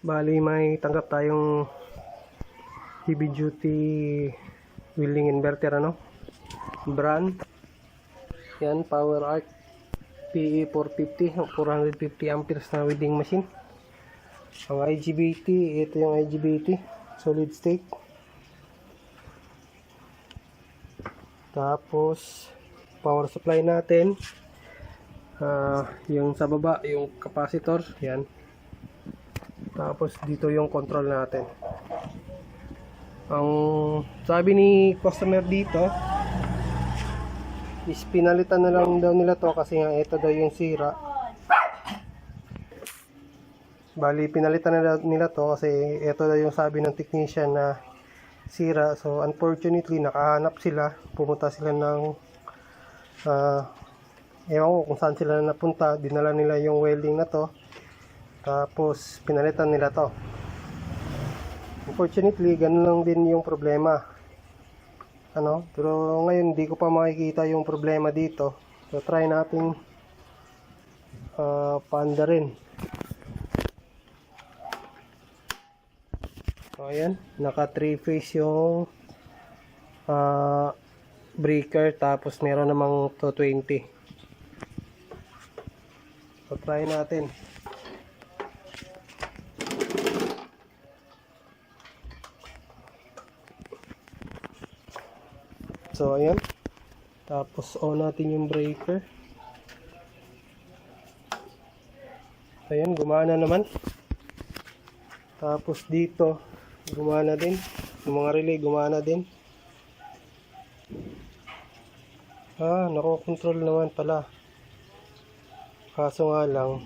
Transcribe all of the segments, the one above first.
Bali may tanggap tayong heavy duty welding inverter brand. Yan, PowerArc PE 450 450 amperes na welding machine. Ang IGBT, ito yung IGBT solid state. Tapos power supply natin, yung sa baba yung capacitor, yan. Tapos dito yung control natin. Ang sabi ni customer dito is pinalitan na lang daw nila to kasi nga ito daw yung sira. Bali pinalitan na nila to kasi ito daw yung sabi ng technician na sira. So unfortunately nakahanap sila, pumunta sila ng ewan ko kung saan sila napunta, dinala nila yung welding na to, tapos pinalitan nila to. Unfortunately ganun lang din yung problema, pero ngayon hindi ko pa makikita yung problema dito. So try natin paanda rin. So ayan, naka 3 phase yung breaker, tapos meron namang 220. So try natin. So ayan, tapos on natin yung breaker. Ayan, gumana naman. Tapos dito gumana din, yung mga relay gumana din. Nako-control naman pala, kaso nga lang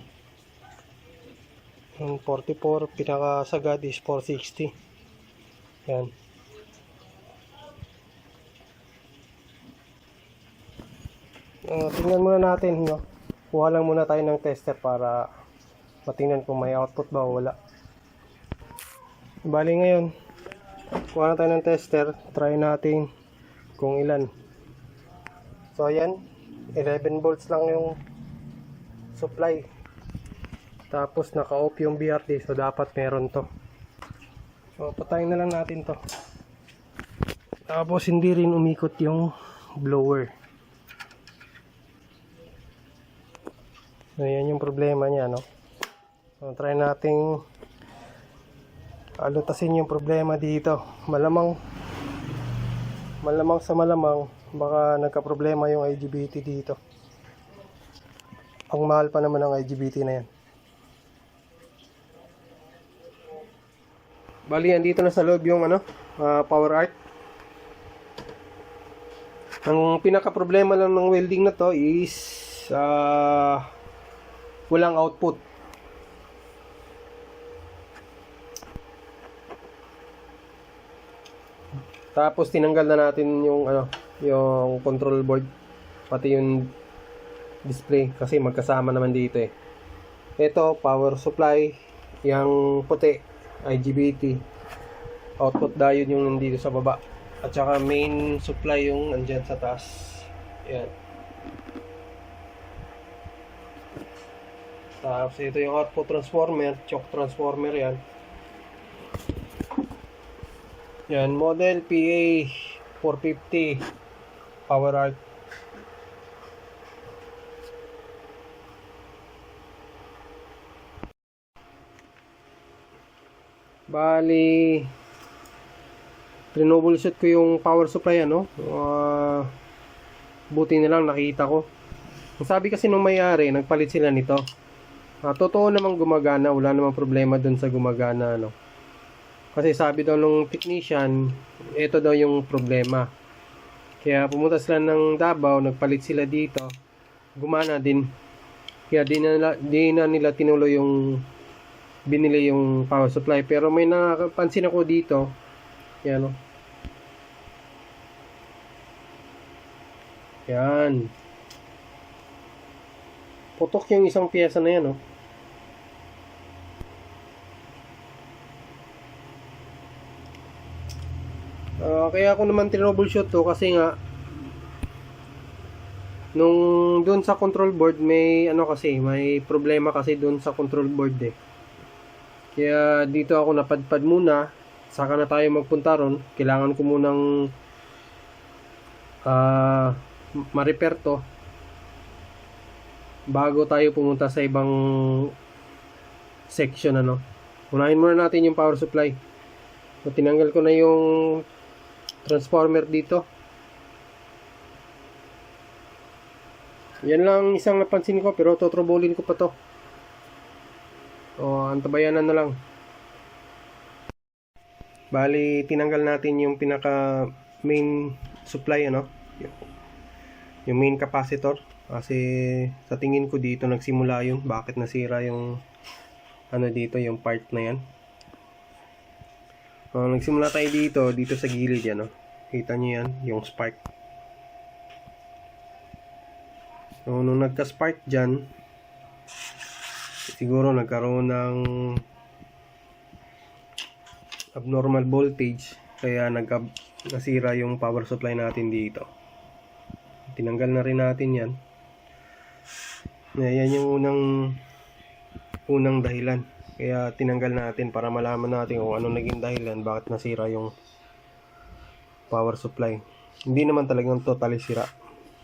yung 44 pinakasagad is 460. Yan. Tingnan muna natin, kuha lang muna tayo ng tester para matingnan kung may output ba o wala. Bali ngayon kuha na tayo ng tester, try natin kung ilan. So ayan, 11 volts lang yung supply, tapos naka-off yung BRT, so dapat meron to. So patayin na lang natin to, tapos hindi rin umikot yung blower. So yan yung problema niya, So try nating alutasin yung problema dito. Malamang sa malamang baka nagka-problema yung IGBT dito. Ang mahal pa naman ng IGBT na yan. Bali, andito na sa loob yung PowerArc. Ang pinaka-problema lang ng welding na to is walang output. Tapos tinanggal na natin yung yung control board, pati yung display kasi magkasama naman dito eh. Ito power supply, yung puti IGBT, output diode yung nandito sa baba, at saka main supply yung andyan sa taas. Yan. Tapos ito yung output transformer, choke transformer yan. Yan, model PA 450 PowerArc. Bali, troubleshoot ko yung power supply, buti na lang nakita ko. Ang sabi kasi nung may-ari, nagpalit sila nito. Totoo namang gumagana, wala namang problema dun sa gumagana, Kasi sabi daw nung technician, ito daw yung problema. Kaya pumunta sila ng Davao, nagpalit sila dito, gumana din. Kaya di na nila tinuloy yung binili yung power supply. Pero may napansin ako dito, yan yan, putok yung isang piyesa na yan, kaya ako naman troubleshoot to kasi nga nung doon sa control board may may problema kasi doon sa control board eh. Kaya dito ako napadpad muna. Saka na tayo magpunta ron. Kailangan ko munang ma-repair to bago tayo pumunta sa ibang section ano. Unahin muna natin yung power supply. So, tinanggal ko na yung transformer dito. Yan lang isang napansin ko, pero totrobolin ko pa to. O, antabayanan na lang. Bali, tinanggal natin yung pinaka main supply ano, yung main capacitor. Kasi sa tingin ko dito nagsimula yun. Bakit nasira yung ano dito, yung part na yan. Nagsimula tayo dito sa gilid yan. Kita nyo yan, yung spark. So, nung nagka-spark dyan, siguro nagkaroon ng abnormal voltage. Kaya nasira yung power supply natin dito. Tinanggal na rin natin yan. Yan yung unang dahilan. Kaya tinanggal natin para malaman natin kung ano naging dahilan bakit nasira yung power supply. Hindi naman talagang totally sira.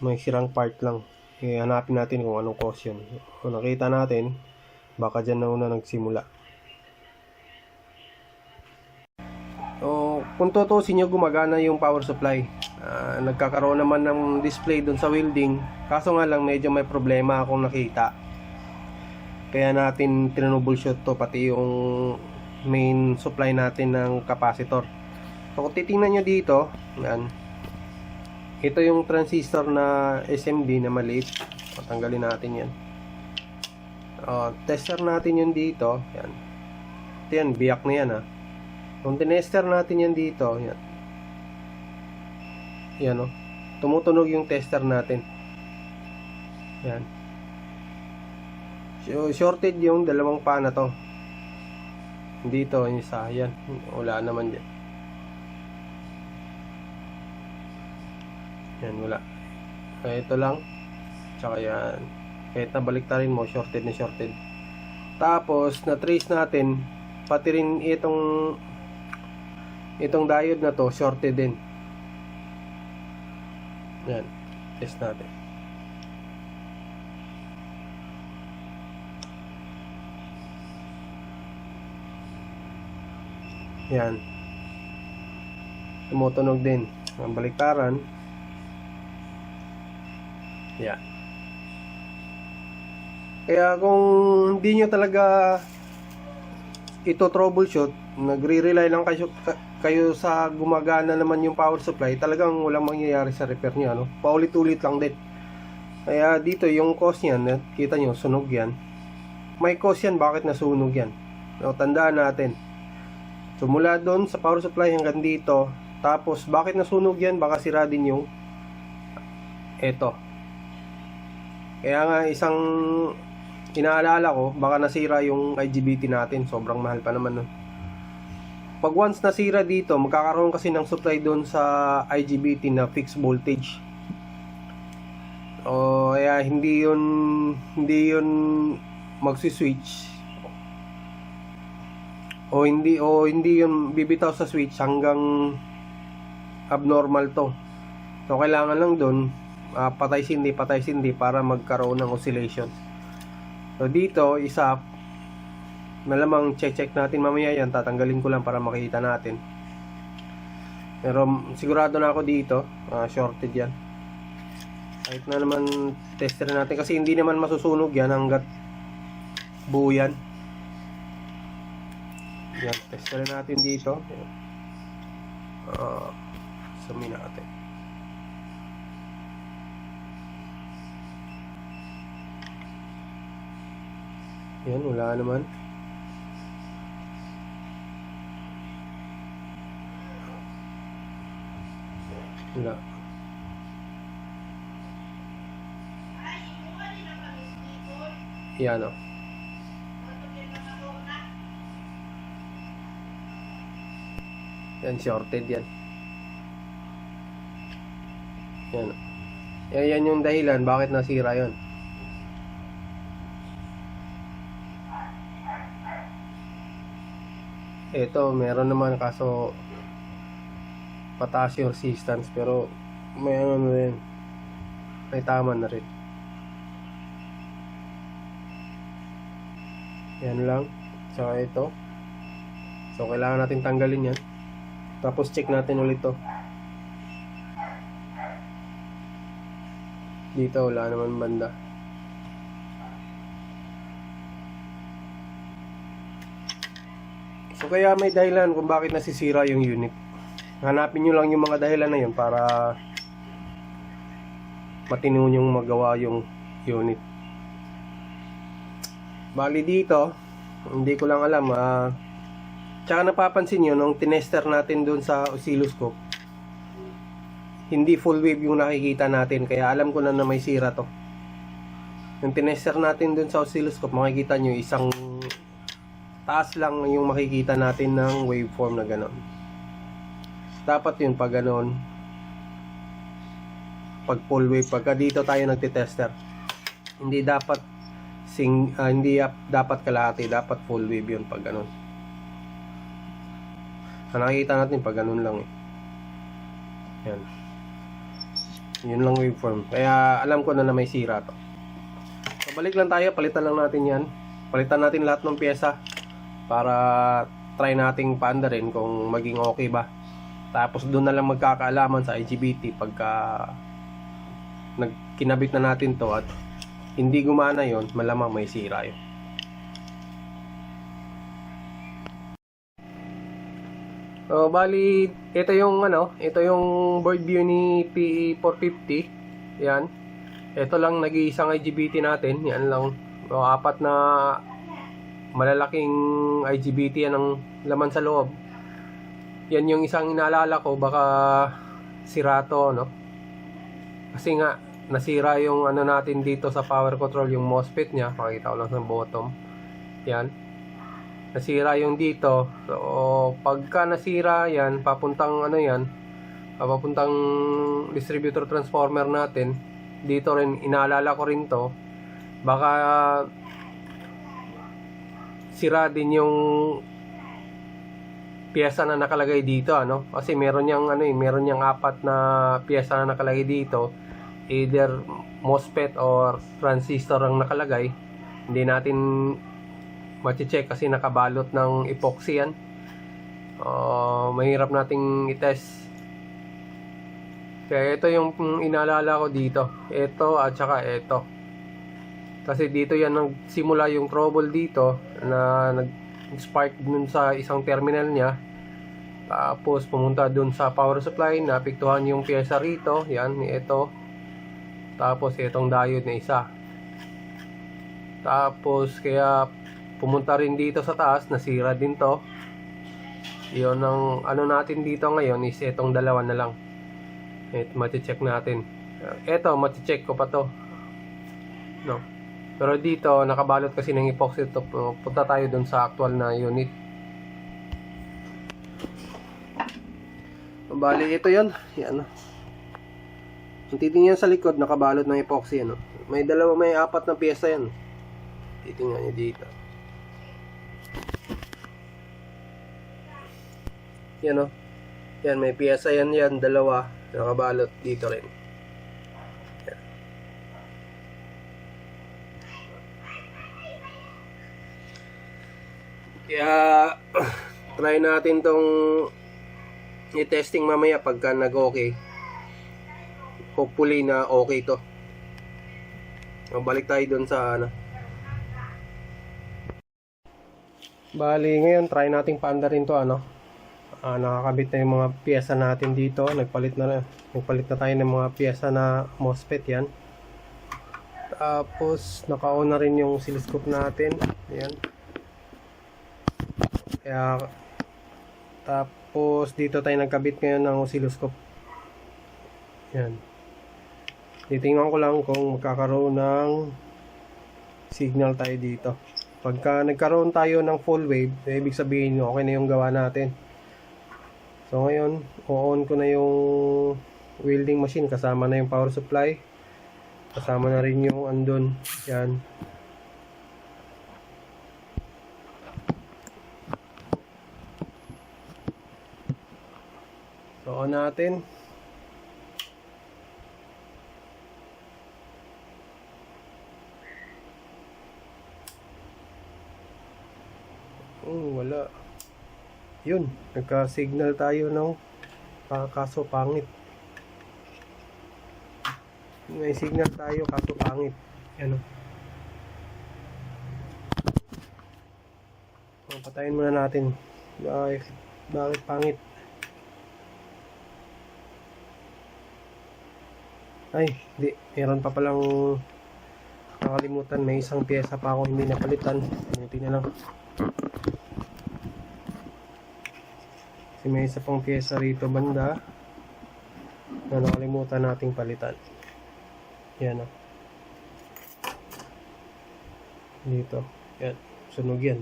May sirang part lang. Kaya hanapin natin kung anong cause yun. Kung nakita natin, baka dyan na una nagsimula. So, kung tutusin nyo, gumagana yung power supply. Nagkakaroon naman ng display dun sa welding. Kaso nga lang, medyo may problema akong nakita. Kaya natin tinroubleshoot to, pati yung main supply natin ng capacitor. So, kung titingnan nyo dito, yan. Ito yung transistor na SMD na maliit. Tanggalin natin yan. Tester natin yun dito. Yan. Ito yan, biyak na yan ha. Kung tinester natin yan dito, yan. Yan o. Tumutunog yung tester natin. Yan. So, shorted yung dalawang pana to. Dito, yung isa. Yan. Wala naman dyan. Yan, wala. Kaya ito lang. Tsaka yan. Kahit nabalik ta rin mo, shorted na shorted. Tapos, na-trace natin, pati rin itong diode na to, shorted din. Yan. Test natin. Yan. Tumutunog din. Ang baliktaran. Yan. Kaya kung hindi nyo talaga ito troubleshoot, nagre-rely lang kayo sa gumagana naman yung power supply, talagang walang mangyayari sa repair nyo, ano? Paulit-ulit lang din. Kaya dito yung cause niyan, kita nyo, sunog yan. May cause yan, bakit nasunog yan? So, tandaan natin. So, mula doon sa power supply hanggang dito, tapos bakit nasunog yan? Baka sira din yung eto. Kaya nga isang inaalala ko, baka nasira yung IGBT natin. Sobrang mahal pa naman nun. Pag once nasira dito, magkakaroon kasi ng supply doon sa IGBT na fixed voltage. O kaya hindi yun magsi-switch. O hindi yun bibitaw sa switch hanggang abnormal to. So kailangan lang doon patay-sindi para magkaroon ng oscillation. So dito, isa malamang check natin mamaya yan, tatanggalin ko lang para makita natin. Pero sigurado na ako dito, shorted yan. Kahit na naman tester natin kasi hindi naman masusunog yan hanggat buo yan. Yan, tester natin dito. Sumi natin. Yan, wala naman. Wala. Yan o. Yan, shorted yan. Yan o. Yan yung dahilan bakit nasira yon. Ito, meron naman kaso pataas yung resistance pero may ano rin, may tama na rin. Yan lang. Saka ito. So, kailangan natin tanggalin yan. Tapos, check natin ulit to. Dito, wala naman banda. So, kaya may dahilan kung bakit nasisira yung unit. Hanapin nyo lang yung mga dahilan na yun para matino nyong magawa yung unit. Bali dito, hindi ko lang alam. Tsaka napapansin nyo, nung tinester natin dun sa oscilloscope, hindi full wave yung nakikita natin. Kaya alam ko na may sira to. Nung tinester natin dun sa oscilloscope, makikita nyo isang taas lang yung makikita natin ng waveform na ganon. Dapat yun pag ganon, pag full wave, pagka dito tayo nagtitester, hindi dapat dapat kalahati, dapat full wave yun pag ganon. Nakikita natin pag ganon lang yan, yun lang waveform. Kaya alam ko na may sira to. So, balik lang tayo, palitan lang natin yan, palitan natin lahat ng pyesa para try nating paandarin kung maging okay ba. Tapos doon na lang magkakaalaman sa IGBT pagka kinabit na natin to at hindi gumana yon, malamang may sira yun. So, bali ito yung ito yung board view ni PE450. Yan. Ito lang nag-iisang IGBT natin. Yan lang. So, 4 na malalaking IGBT yan ang laman sa loob. Yan yung isang inaalala ko, baka sira to, no? Kasi nga nasira yung natin dito sa power control, yung MOSFET nya. Pakita ko lang sa bottom. Yan. Nasira yung dito. So, pagka nasira yan, papuntang papuntang distributor transformer natin. Dito rin, inaalala ko rin to. Baka sira din yung piyesa na nakalagay dito, kasi meron meron yang 4 na piyesa na nakalagay dito, either MOSFET or transistor ang nakalagay. Hindi natin ma-check kasi nakabalot ng epoxy yan. Mahirap nating i-test. Kaya ito yung inaalala ko dito, ito at saka ito. Kasi dito yan nagsimula yung trouble dito na nag-spark dun sa isang terminal niya. Tapos pumunta dun sa power supply, napiktuhan yung pyesa rito. Yan, ito. Tapos itong diode na isa. Tapos kaya pumunta rin dito sa taas, nasira din to. Yun ang natin dito ngayon is itong dalawa na lang. Ito mati-check natin. Ito mati-check ko pa to. No. Pero dito, nakabalot kasi ng epoxy to. Punta tayo dun sa actual na unit. Bali, ito yan. Yan. Kung titingnan sa likod, nakabalot ng epoxy. May 4 na pyesa yan. Titingnan nyo dito. Yan Yan, may pyesa yan. 2. Nakabalot dito rin. Kaya try natin tong i-testing mamaya pagka nag-okay. Hopefully na okay to. Balik tayo dun sa Bali ngayon try nating paandarin to nakakabit na yung mga piyesa natin dito. Nagpalit na tayo ng mga piyesa na MOSFET yan. Tapos naka-on na rin yung oscilloscope natin. Ayan. Kaya tapos dito tayo nagkabit ngayon ng oscilloscope. Yan. Titingnan ko lang kung magkakaroon ng signal tayo dito. Pagka nagkaroon tayo ng full wave, ibig sabihin okay na yung gawa natin. So ngayon, on ko na yung welding machine, kasama na yung power supply. Kasama na rin yung andun. Yan. On natin. Wala. Yun, nagka-signal tayo ng kaso pangit. May signal tayo kaso pangit. Ano? Patayin muna natin. Bakit pangit? Ay, hindi. Meron pa palang nakalimutan. May isang pyesa pa ako hindi napalitan. Buti na lang. Kasi may isa pang pyesa rito banda na nakalimutan nating palitan. Yan o. Dito. Yan. Sunog yan.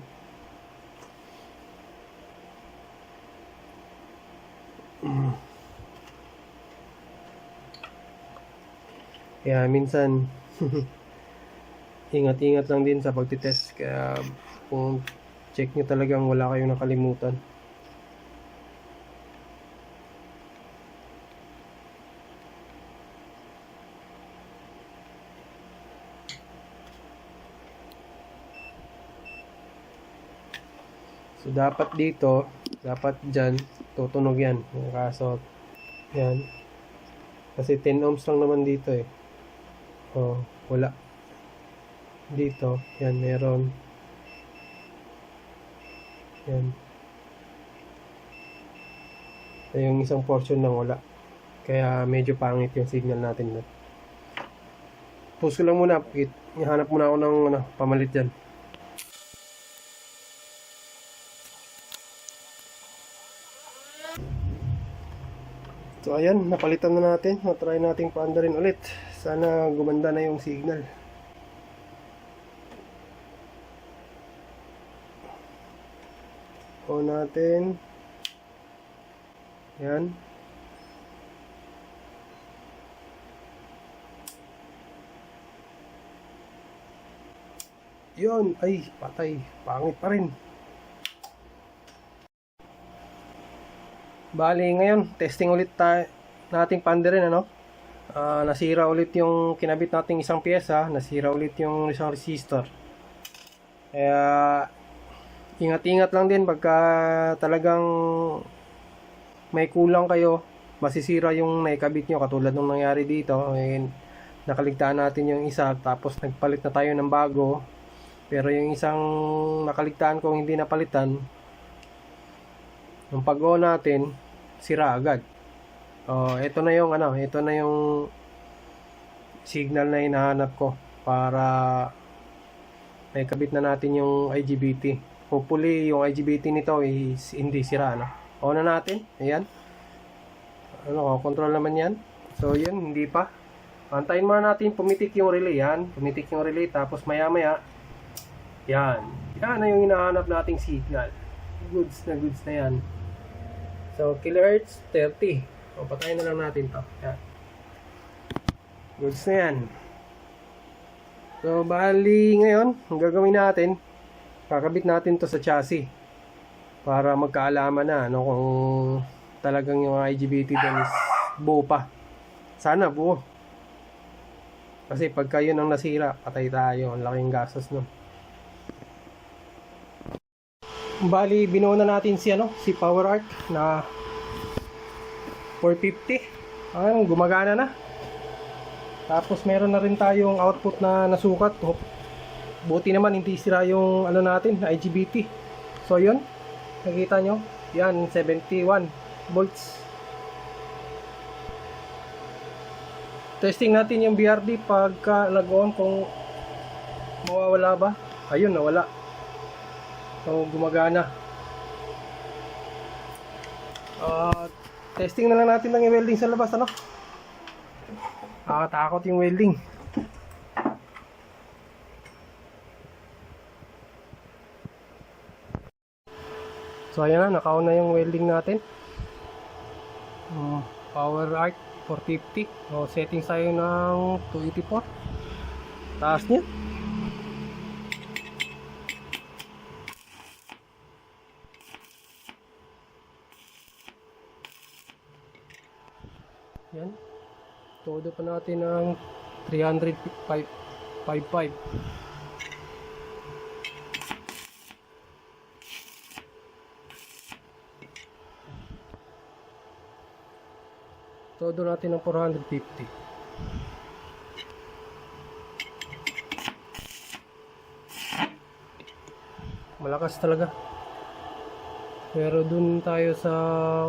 Kaya minsan ingat-ingat lang din sa pagtitest. Kaya kung check nyo talagang wala kayong nakalimutan. So dapat dito, dapat dyan tutunog yan. Kaso yan, kasi 10 ohms lang naman dito eh. Oh, wala. Dito, yan meron. Yan. Yung isang portion lang wala. Kaya medyo pangit yung signal natin. Pause ko lang muna. Ihanap muna ako ng pamalit dyan. So ayan, napalitan na natin. Matry natin paanda rin ulit. Sana gumanda na yung signal. On natin. Yan. Yun, ay patay. Pangit pa rin. Bali ngayon, testing ulit nating paanda rin, ano? Nasira ulit yung kinabit nating isang pyesa, nasira ulit yung isang resistor. Kaya ingat-ingat lang din pagka talagang may kulang kayo, masisira yung naikabit nyo katulad nung nangyari dito. Nakaligtaan natin yung isa tapos nagpalit na tayo ng bago, pero yung isang nakaligtaan kong hindi napalitan, nung pag-on natin, sira agad. Ito na yung ito na yung signal na hinahanap ko para naikabit na natin yung IGBT. Hopefully yung IGBT nito is hindi sira, no? On na natin. Ayan. Control naman yan. So yun, hindi pa. Antayin muna natin pumitik yung relay. Yan. Pumitik yung relay. Tapos maya maya. Yan. Yan na yung hinahanap nating signal. Goods na yan. So kilohertz 30. Patayin na lang natin to. Yan. Goods na yan. So bali ngayon, ang gagawin natin, kakabit natin to sa chassis para magkaalaman na kung talagang yung IGBT din is buo pa. Sana buo. Kasi pagka yun ang nasira, patay tayo. Ang laking gastos nun. Bali, binuo na natin si PowerArc na 450. Gumagana na. Tapos meron na rin tayong output na nasukat. Buti naman hindi sira yung natin, IGBT. So yun, nakita nyo, yan 71 volts. Testing natin yung BRD pagka nag-on kung mawawala ba. Ayun, nawala. So gumagana. Testing na lang natin ng welding sa labas, Takot yung welding. So ayan na, naka-on na yung welding natin. PowerArc 450. Settings tayo ng 284. Taas niya. Yan. Todo pa natin ng 355. Todo natin ng 450. Malakas talaga. Pero dun tayo sa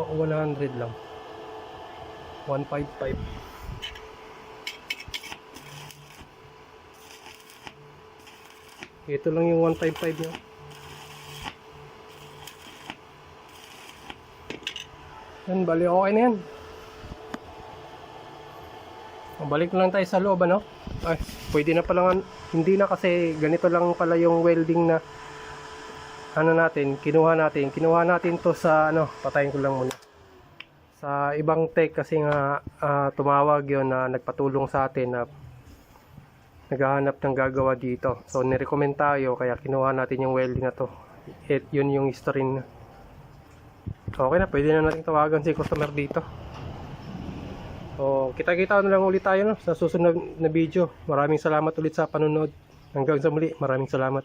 100 lang. 155. Ito lang yung 155 niya. Yan, bali okay na yan. Balik na lang tayo sa loob, ano? Ay, pwede na pala nga. Hindi na kasi ganito lang pala yung welding na ano natin, kinuha natin to sa ano, patayin ko lang muna. Sa ibang tech kasi nga tumawag yon na nagpatulong sa atin na naghahanap ng gagawa dito. So nirecommend tayo kaya kinuha natin yung welding na to. At yun yung history na. Okay na, pwede na natin tawagan si customer dito. So kita-kita na lang ulit tayo no, sa susunod na video. Maraming salamat ulit sa panonood. Hanggang sa muli, maraming salamat.